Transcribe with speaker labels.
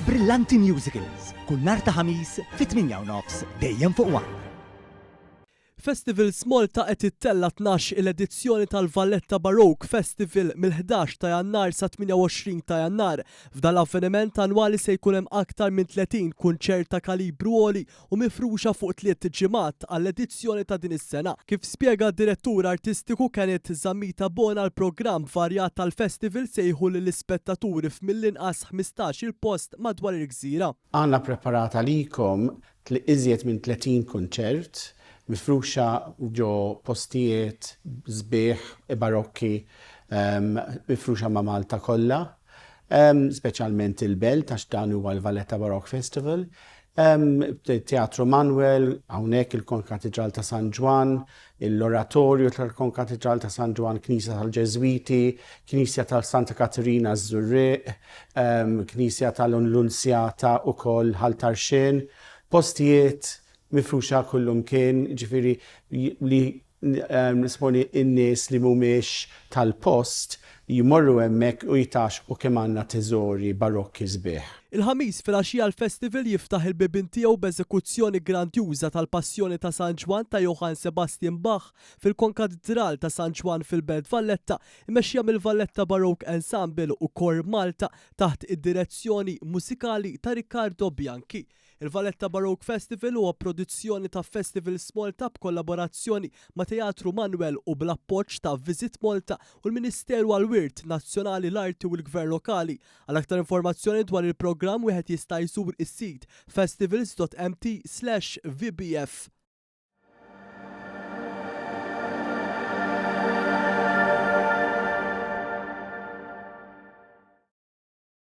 Speaker 1: Brillanti Musicals, kull nhar ta' Ħamis fit-8:30 dejjem fuq One.
Speaker 2: Festivals Malta qed ittella' 12-il edizzjoni tal-Valletta Baroque Festival mill-11 ta' Jannar sa 28 ta' Jannar. F'dan l-avveniment annwali se jkun hemm aktar minn 30 kunċert ta' kalibru għoli u mifruxa fuq tliet ġimgħat għall-edizzjoni ta' din is-sena. Kif spjega d-Direttur Artistiku Kenneth Zammit Abona l-programm varjat tal-festival se jieħu lill-ispettaturi f'mill-inqas 15-il post madwar il-gżira.
Speaker 3: Għandna preparat għalikom iżjed minn 30 kunċert mifruxa ġo postijiet sbieħ barokki mifruxa ma' Malta kollha, speċjalment il-Belt għax dan huwa l-Valletta Baroque Festival. Teatru Manoel, hawnhekk il-Konkatidral ta' San Ġwann, l-Oratorju tal-Konkatidral ta' San Ġwann, Knisja tal-Ġeżwiti, Knisja tal-Santa Katerina ż-Żurrieq, Knisja tal-Lunzjata ukoll Ħal Tarxien, postijiet mifruxa kullumkien, ġifieri li nisponi n-nies li mhumiex tal-post jmorru hemmhekk u jitgħaxxqu kemm għandna teżori barokki sbieħ.
Speaker 2: Il-Ħamis filgħaxija l-festival jiftaħ il-bibien tiegħu b'eżekuzzjoni grandjuża tal-Passjoni ta' San Ġwann ta' Johann Sebastian Bach fil-Konkatidral ta' San Ġwann fil-Belt Valletta, immexxija mill-Valletta Baroque Ensemble u Kor Malta taħt id-direzzjoni mużikali ta' Riccardo Bianchi. Il-Valletta Baroque Festival huwa produzzjoni ta' Festivals Malta b'kollaborazzjoni ma' Teatru Manoel u bl-appoġġ ta' Visit Malta u l-Ministeru għall-Wirt Nazzjonali, l-Arti u l-Gvern Lokali. Għal aktar informazzjoni dwar il-programm wieħed jista' jżur is-sit festivals.mt/vbf.